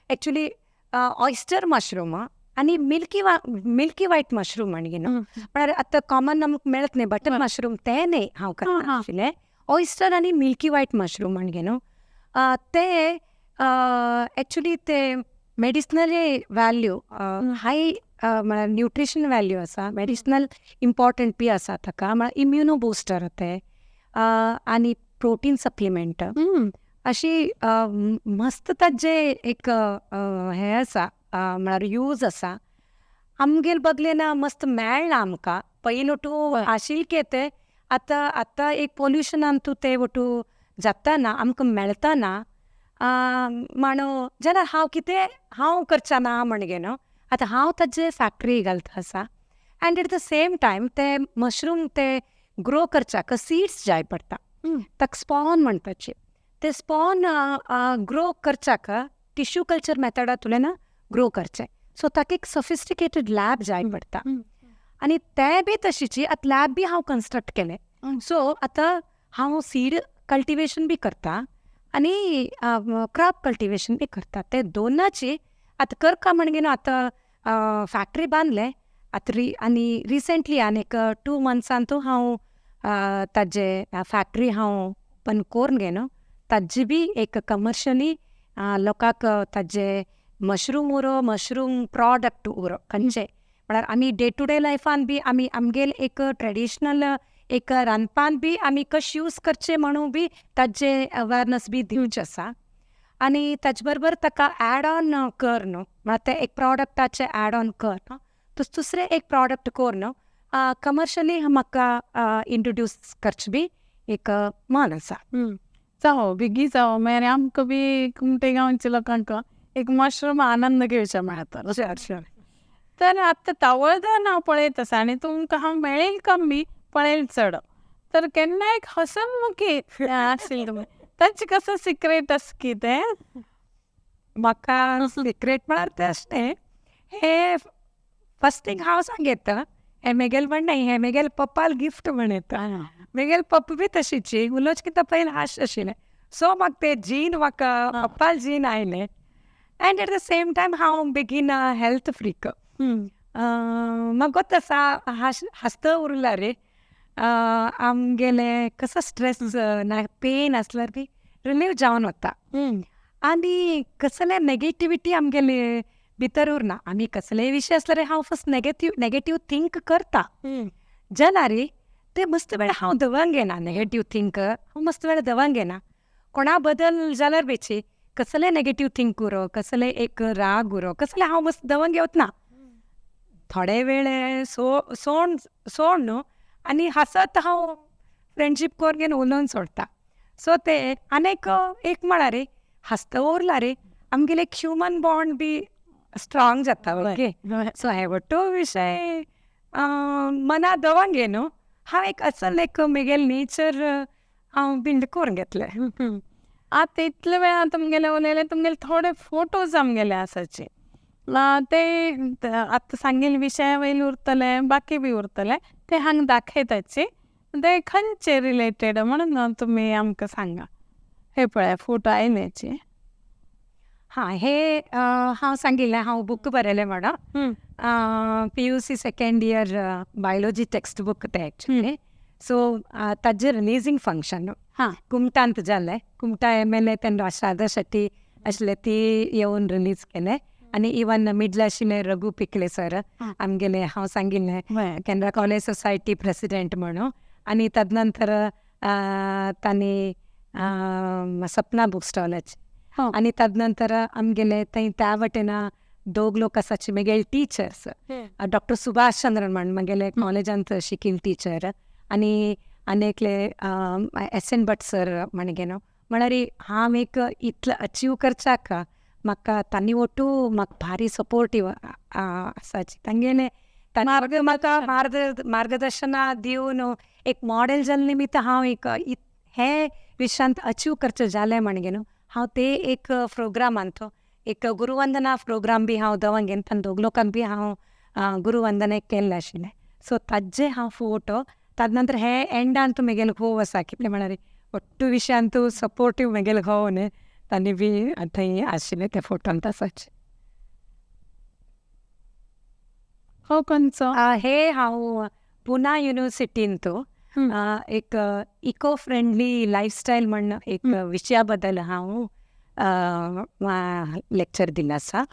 एक्चुली ऑयस्टर मशरूम आनी मिल्की वायट मशरूम म्हणगे न्हू, म्हळ्यार आतां कॉमन आमकां मेळत न्ही बटन मशरूम, तें न्ही हांव करता आशिल्लें. ऑयस्टर आनी मिल्की वायट मशरूम म्हणगे न्हू, ते एक्चुली ते मेडिसिनली व्हॅल्यू हाय, म्हळ्यार न्युट्रिशन व्हॅल्यू आसा, मेडिसिनल इम्पॉर्टंट बी आसा ताका. म्हळ्यार इम्युनो बुस्टर ते आनी प्रोटीन सप्लिमेंट अशी मस्त ताजे एक हें आसा, म्हळ्यार यूज आसा. आमगेर बगलेन मस्त मेळना आमकां. पयलीं तूं आशिल्ले ते आतां आतां एक पोल्युशनान तूं ते वटू जाता ना, आमकां मेळटा ना. म्हणून जाल्यार हांव कितें हांव करचें ना म्हणगे न्हू, आतां हांव ताजे फॅक्ट्री घालता आसा. And at the same time ते मशरूम ते ग्रो करच्याक सीड्स जाय पडटा, ताका स्पॉन म्हणपाचे. ते स्पॉन ग्रो करच्याक टिश्यू कल्चर मेथडांतल्यान ग्रो करचें. सो ताका एक सोफिस्टिकेटेड लॅब जाय पडटा आनी तें बी तशीची आतां लॅब बी हांव कन्स्ट्रक्ट केलें. सो आतां हांव सीड कल्टिवेशन बी करता आनी क्रॉप कल्टिवेशन बी करता. ते दोनाची आतां करका म्हणगे न्हू, आतां फॅक्ट्री बांदले आतां आनी रिसेंटली आनी एक 2 मंथ्सान तूं हांव ताजे फॅक्ट्री हांव ओपन करून गे न्हू, ताजी बी एक कमर्शियली लोकांक ताजे मशरूम उरो, मशरूम प्रॉडक्ट उरो खंयचे म्हळ्यार आमी डे टू डे लायफान बी आमी आमगेले एक ट्रेडिशनल एक रांदपान बी आमी कशें यूज करचें म्हणून बी ताजे अवेरनस बी दिवचें आसा. आनी ताजे बरोबर ताका एड ऑन कर न्हू, म्हळ्यार तें एक प्रॉडक्टाचें एड ऑन कर न्हू, दुसरें एक प्रॉडक्ट कर न्हू कमर्शियली म्हाका इंट्रोड्यूस करचें बी एक मन आसा. जावं बेगी जावं, मागीर आमकां बी कुमटे गांवच्या लोकांक एक मशरूम आनंद घेवचें मेळटलो. Sure sure. तर आतां तवळदान हांव पळयत आसा आनी तुमकां हांव मेळील कमी पळयल चड, तर केन्ना एक हसनमुखी आशिल्लें तुमी, ताचें कसो सिक्रेट आसा कितें? म्हाका सिक्रेट म्हळ्यार तें अशें हें फस्ट थिंग हांव सांगता, हें मेगेलें म्हण न्हय, हें मेगेले पप्पाल गिफ्ट म्हण येता. मेगेले पप्पा बी तशीची उलोवचें कितें पयलीं हांश आशिल्लें. सो म्हाका तें जीन म्हाका पप्पाल जीन आयलें. And at the same time हांव बेगीन हेल्थ फ्रीक. म्हाका गोत आसा हांसता उरला रे. आमगेलें कसो स्ट्रेस ना पेन आसल्यार बी रिलीव जावन वता आनी कसले नेगेटिविटी आमगेले भितर उरना. आमी कसलेय विशय आसल्यार हांव फस्ट नेगेटीव थिंक करता, जाल्यार ते मस्त वेळ हांव दवंग घेना. नेगेटीव थिंक हांव मस्त वेळ दवंग घेना. कोणा बदल जाल्यार बेची कसले नेगेटीव थिंक उरो, कसले एक राग उरो, कसले हांव मस्त दवंग घेवत ना. थोडे वेळ सोड सोड न्हू आनी हांसत हांव फ्रेंडशीप करून घेवन उलोवन सोडटा. सो ते आनी एक म्हळ्यार रे हांसता उरला रे आमगेले एक ह्युमन बॉन्ड बी स्ट्रॉंग जाता. ओके, सो हे वट्टू विशय मना दवंग घे न्हू, हांव एक असल एक मेगेले नेचर हांव बिल्ड करून घेतलें. आतां इतले वेळार तुमगेले उलयले, तुमगेले थोडे फोटोज आमगेले आसाचे ते आतां सांगेले विशया वयले उरतले, बाकी बी उरतले, ते हांगा दाखयताचे. ते खंयचे रिलेटेड म्हणून तुमी आमकां सांगा. हे पळय फोटो आयल्याचे. हां, हे हांव सांगिल्लें हांव बूक बरयलें म्हणून PUC second year biology text book तें एक्चुली. सो ताजें रिलीजींग फंक्शन कुमटांत जालें. कुमटा MLA तेन्ना शारदा शेट्टी आशिल्ले, ती येवन रिलीज केलें. आनी इवन मिडल आशिल्ले रघु पिकले सर आमगेले, हांव सांगिल्लें केनरा कॉलेज सोसायटी प्रेसिडेंट म्हणून. आनी तदनंतर तांणी सपना बूक स्टॉलाचे. आनी तदनंतर आमगेले थंय त्या वटेन दोग लोक आसाचे म्हगेले टिचर्स, डॉक्टर सुभाष चंद्रन म्हण म्हगेले कॉलेजांत शिकील टिचर, आनी आनी एकले एस.एन. भट सर म्हणगे न्हू. म्हळ्यार हांव एक इतलें अचीव करच्याक म्हाका तांणी ओटू म्हाका भारी सपोर्टीव आसाची. तांगेले म्हाका मार्गदर्शना दिवन एक मॉडेल जाल्ले निमित्त हांव एक हे विशयांत अचीव करचें जालें म्हणगे न्हू. हांव ते एक प्रोग्रामांत एक गुरुवंदना प्रोग्राम बी हांव दवंग घेन, दोग लोकांक बी हांव गुरुवंदना केल्लें आशिल्लें. सो ताजे हांव फोटो ताजे नंतर हे एंडान तूं मेगेलो घोव आसा कितले म्हळ्यार ಒಟ್ಟು विशयांतू सपोर्टीव मेगेलो घोव न्ही तांणी बी थंय आशिल्ले त्या फोटोंत आसाचे. हो खंयचो? हे हांव पुना युनिवर्सिटीन तो एक इको फ्रेंडली लायफस्टायल म्हण एक विशया बद्दल हांव लेक्चर दिलें आसा.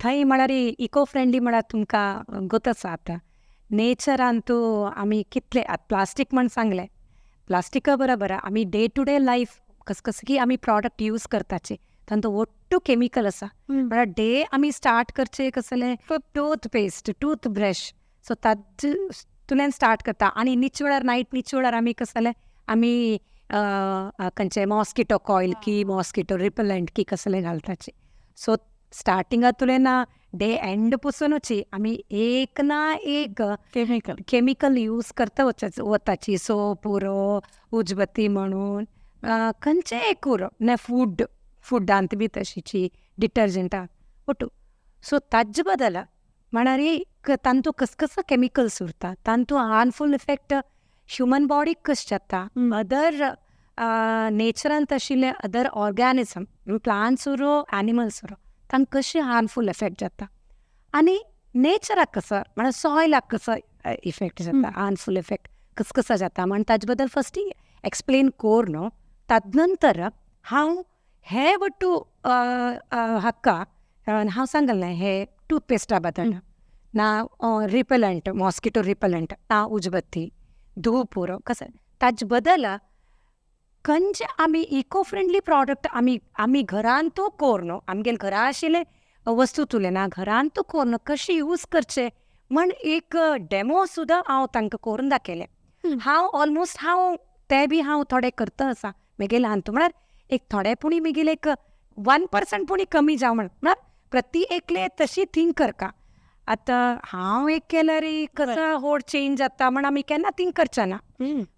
थंय म्हळ्यार इको फ्रेंडली म्हळ्यार तुमकां गोत आसा आतां नेचरान तूं आमी कितले आतां प्लास्टीक म्हण सांगलें प्लास्टिका बरोबर आमी डे टू डे लायफ कस कसं की आमी प्रॉडक्ट यूज करताचे तांचो ಒಟ್ಟು केमिकल आसा म्हळ्यार डे आमी स्टार्ट करचे कसलें टूथपेस्ट टूथब्रश सो तातूंतल्यान स्टार्ट करता आनी निच वेळार नायट निच वेळार आमी कसलें आमी खंयचे मॉस्किटो कॉयल की मॉस्किटो रिपेलंट की कसलें घालताचे. सो स्टार्टिंगांतल्यान ना डे एंड पसूनच आमी एक ना एक केमिकल केमिकल यूज करता वताची सोप उरो उजबत्ती म्हणून खंयचें एक उरो ना फूड फुडांत बी तशीची डिटर्जंटां ಒಟ್ಟು. सो ताजे बदला म्हळ्यार तांतू कसकसो केमिकल्स उरता तांतू हार्मफूल इफेक्ट ह्युमन बॉडीक कशें जाता अदर नेचरांत आशिल्ले अदर ऑर्गॅनिजम प्लांट्स उरो एनिमल्स उरो तांकां कशें हार्मफूल इफेक्ट जाता आनी नेचराक कसो म्हळ्यार सॉयलाक कसो इफेक्ट जाता हार्मफूल इफेक्ट कस कसो जाता म्हण ताजे बद्दल फस्ट एक्सप्लेन कोर न्हू ताजे नंतर हांव हे वट्टू हाका हांव सांगलें हे टूथपेस्टा बद्दल ना रिपेलंट मॉस्किटो रिपेलंट ना उजबत्ती धूप उरो कसं ताजे बदल खंयचे आमी इको फ्रेंडली प्रॉडक्ट आमी आमी घरांतू कोर न्हू आमगेले घरा आशिल्ले वस्तू तुले ना घरांतू कोर न्हू कशें यूज करचे म्हण एक डेमो सुद्दां हांव तांकां करून दाखयलें. हांव ऑलमोस्ट हांव ते बी हांव थोडे करता आसा म्हगेले हातूंत म्हळ्यार एक थोडे पुणी म्हगेले एक 1% पुणी कमी जावं म्हण म्हळ्यार प्रति एकले तशी थिंक करका. आतां हांव एक केल्यार कसो व्हड चेंज जाता म्हण आमी केन्ना थिंक करचे ना.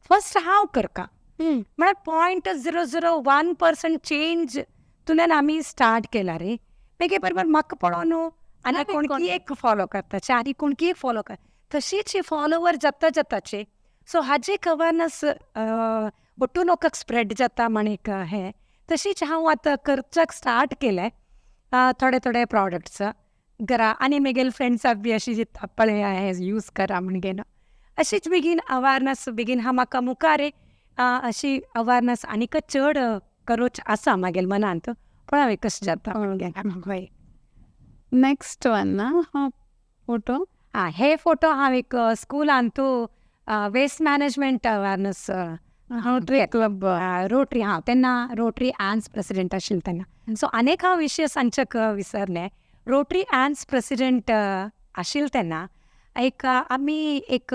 फर्स्ट हांव करका म्हळ्यार 0.001% चेंज तुल्यान आमी स्टार्ट केला रे मागीर बरोबर म्हाका पळोवन न्हू आनी कोणकी एक फॉलो करताचे आनी कोणकी एक फॉलो कर तशीच फॉलोवर जाता जाताचे. सो हाजे एक अवेरनस बट्टू लोकांक स्प्रेड जाता म्हण एक हें तशीच हांव आतां करच्याक स्टार्ट केलें थोडे थोडे प्रॉडक्ट्स घरा आनी म्हगेले फ्रेंड्साक बी अशी दिता पळया हें यूज करा म्हण घेवन अशीच बेगीन अवेरनस बेगीन हांव म्हाका मुखार अशी अवेरनस आनीक चड करूच आसा म्हागेले मनांत पळोवया कशें जाता म्हणून. नेक्स्ट वन ना हो फोटो. आं हे फोटो हांव एक स्कुलांतू waste management awareness Rotary club Rotary हांव तेन्ना रोटरी एन्स प्रेसिडेंट आशिल्लें तेन्ना. सो आनीक हांव विशय सांगच्याक विसरलें रोटरी एन्स प्रेसिडेंट आशिल्लें तेन्ना एक आमी एक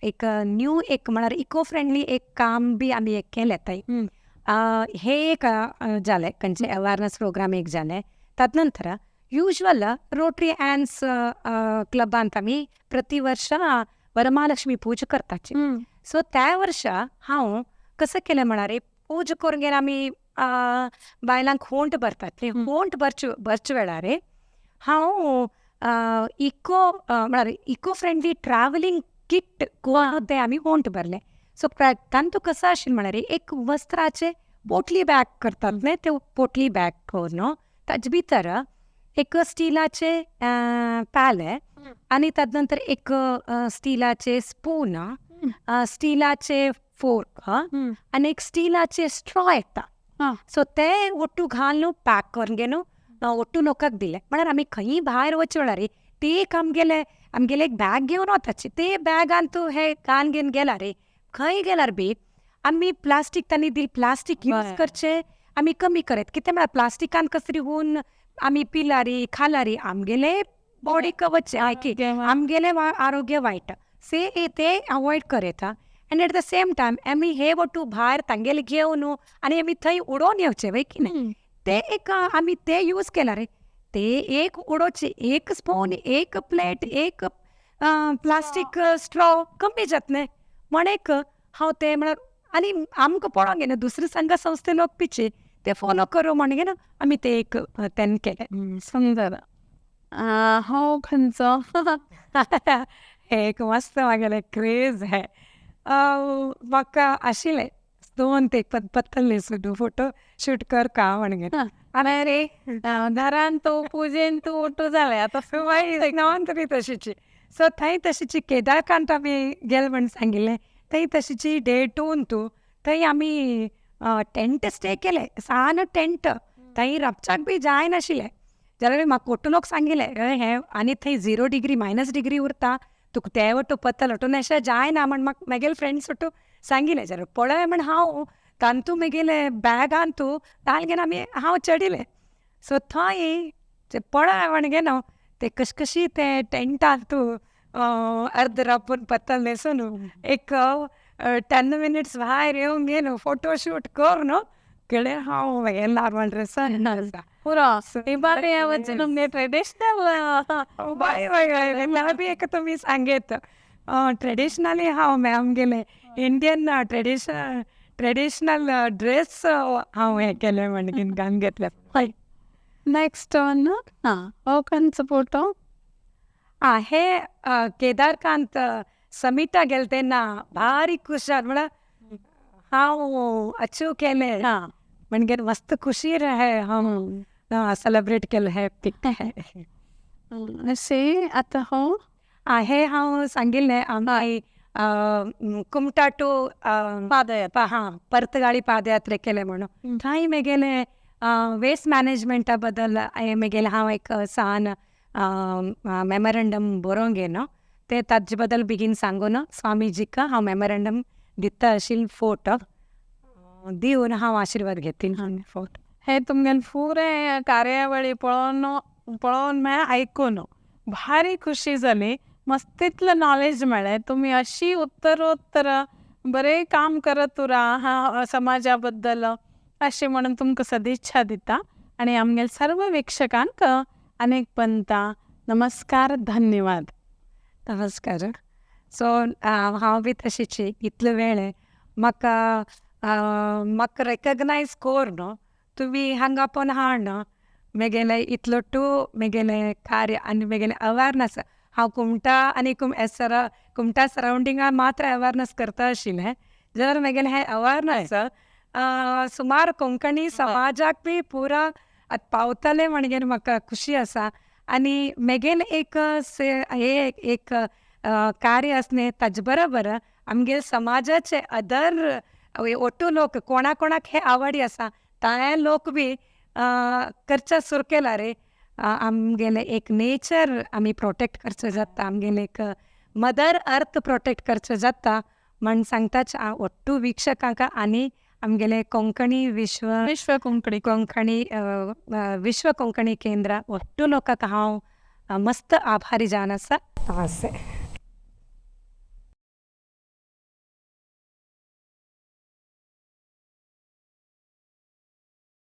एक न्यू एक म्हळ्यार इको फ्रेंडली एक काम बी आमी एक केलें थंय. हे एक जालें खंयचें अवेरनस प्रोग्राम एक जालें. ताजे नंतर युज्वल रोटरी एन्स क्लबांत आमी प्रति वर्सा वरमालक्ष्मी पूजा करताची. सो त्या वर्सा हांव कसं केलें म्हळ्यार पूजा करून गेल्यार आमी बायलांक होंट भरतात ते होंट भरचे वेळार हांव इको म्हळ्यार इको फ्रेंडली ट्रॅव्हलिंग किट करून ते आमी होंट भरले. सो तांतू कसो आशिल्लें म्हळ्यार एक वस्त्राचे पोटली बॅग करतात न्हय ते पोटली बॅग करून ताजे भितर एक स्टिलाचे प्याले आनी ताजे नंतर एक स्टिलाचे स्पून स्टिलाचे फोर्क आनी एक स्टिलाचे स्ट्रॉ येता. सो ते ಒಟ್ಟು घालून पॅक करून घेवन ಒಟ್ಟು लोकांक दिले. म्हळ्यार आमी खंयी भायर वचचे वेळार ते एक आमगेले आमगेले एक बॅग घेवन वताचे ते बॅगान तूं हे घालून घेवन गेला रे खंय गेल्यार बी आमी प्लास्टीक तांणी दिली प्लास्टीक यूज करचे आमी कमी करत कितें म्हळ्यार प्लास्टिकान कसरी हून आमी पिलारी खालारी आमगेले बॉडीक वचचे आमगेले आरोग्य वायट से ते अवॉयड करता. And at the same time आमी हे वट्टू भायर तांगेले घेवन आनी आमी थंय उडोवन येवचे वय की न्हय ते एक आमी ते यूज केला रे ते एक उडोवचे एक स्पून एक प्लेट एक प्लास्टीक स्ट्रॉ कमी जातलें म्हण एक हांव ते म्हळ्यार आनी आमकां पळोवंक घेना दुसरे संघ संस्थे लोक पिचे ते फॉलो करूं म्हण घेना आमी ते एक तेन्ना केलें. सुंदर. हो खंयचो? हे एक मस्त म्हागेलें क्रेज हें. म्हाका आशिल्लें दोन ते पत्तल न्हेसून फोटो शूट करका म्हणून. अरे घरान तूं पुजेन तूं ओटू जालें आतां. नॉन तरी तशीची. सो थंय तशीची केदारकांत आमी गेले म्हण सांगिल्लें, थंय तशीची डे टून तूं थंय आमी टेंट स्टे केले, सान टेंट, थंय रावच्याक बी जायनाशिल्लें. जाल्यार म्हाका ओटू लोक सांगिल्लें हें, आनी थंय 0 डिग्री मायनस डिग्री उरता, तुका ते वटू पत्तल वटून अशें जायना म्हण म्हाका म्हागेले फ्रेंड्स वटू सांगिल्लें. जाल्यार पळय म्हण हांव तांतू म्हगेले बॅगान तूं ताल घेवन आमी हांव चडिल्लें. सो थंय पळय म्हण गे न्हू ते कश कशी ते टेंटान तूं अर्द रापून पत्तल न्हेसून एक 10 मिनिट्स भायर येवन गे न्हू फोटो शूट कर न्हू केळे हांव म्हगेलें नॉर्मल ड्रेसान. पुरो हिमालया वचून तुमगे ट्रेडिशनल. हय हय हय, बी एक तुमी सांगेत ट्रेडिशनली हांव आमगेलें इंडियन ट्रेडिशनल ड्रेस हांव हें केलें म्हणून घालून घेतलें. हय, नेक्स्ट वन. हां, हो खंयचो फोटो? आं, हे केदारकांत समिटा गेले तेन्ना भारी खुश जालें, म्हळ्यार हांव अचीव केलें म्हणगेर मस्त खुशी हे हांव सेलेब्रेट केलें हें पीक. अशें आतां हो आं, हें हांव सांगिल्लें आमी कुमटा टू पादयात्रा. हां, पर्तगाळी पादयात्रा केलें म्हणून. थंय म्हगेलें वेस्ट मॅनेजमेंटा बद्दल म्हगेलें हांव एक सान मेमोरंडम बरोवन घेन ते ताजे बद्दल बेगीन सांगून स्वामीजीक हांव मेमोरंडम दिता आशिल्लें फोटो दिवन हांव आशिर्वाद घेतीन फोटो. हे तुमगेले पुरे कार्यावळी पळोवन पळोवन म्हळ्यार आयकून भारी खुशी जाली, मस्त इतलें नॉलेज मेळ्ळें. तुमी अशी उत्तरोत्तर बरें काम करत उरा हा समाजा बद्दल अशें म्हणून तुमकां सदिच्छा दिता आनी आमगेले सर्व वीक्षकांक अनेक पंता नमस्कार, धन्यवाद. नमस्कार. सो हांव बी तशीच इतले वेळ म्हाका म्हाका रेकग्नायज कोर न्हू तुमी हांगा पण हाड म्हगेलें इतलो टू म्हगेलें कार्य आनी म्हगेलें अवेरनस. हांव कुमटा आनी कुमटा सरावंडिंगा मात्र अवेरनस करता आशिल्लें, जाल्यार म्हगेलें हें अवेरनस सुमार कोंकणी समाजाक बी पुरा आतां पावतलें म्हणगेर म्हाका खुशी आसा. आनी म्हगेलें एक हे एक कार्य आसलें, ताजे बरोबर आमगे समाजाचे अदर ओटू लोक कोणा कोणाक हे आवडी आसा ते लोक बी करच्या सुरू केला रे. आमगेलें एक नेचर आमी प्रोटेक्ट करचें जाता, आमगेलें एक मदर अर्थ प्रोटेक्ट करचें जाता म्हण सांगताच हांव ओट्टू वीक्षकांक आनी आमगेले कोंकणी विश्व विश्व कोंकणी कोंकणी विश्व कोंकणी केंद्र ओट्टू लोकांक हांव मस्त आभारी जावन आसा. नमस्ते.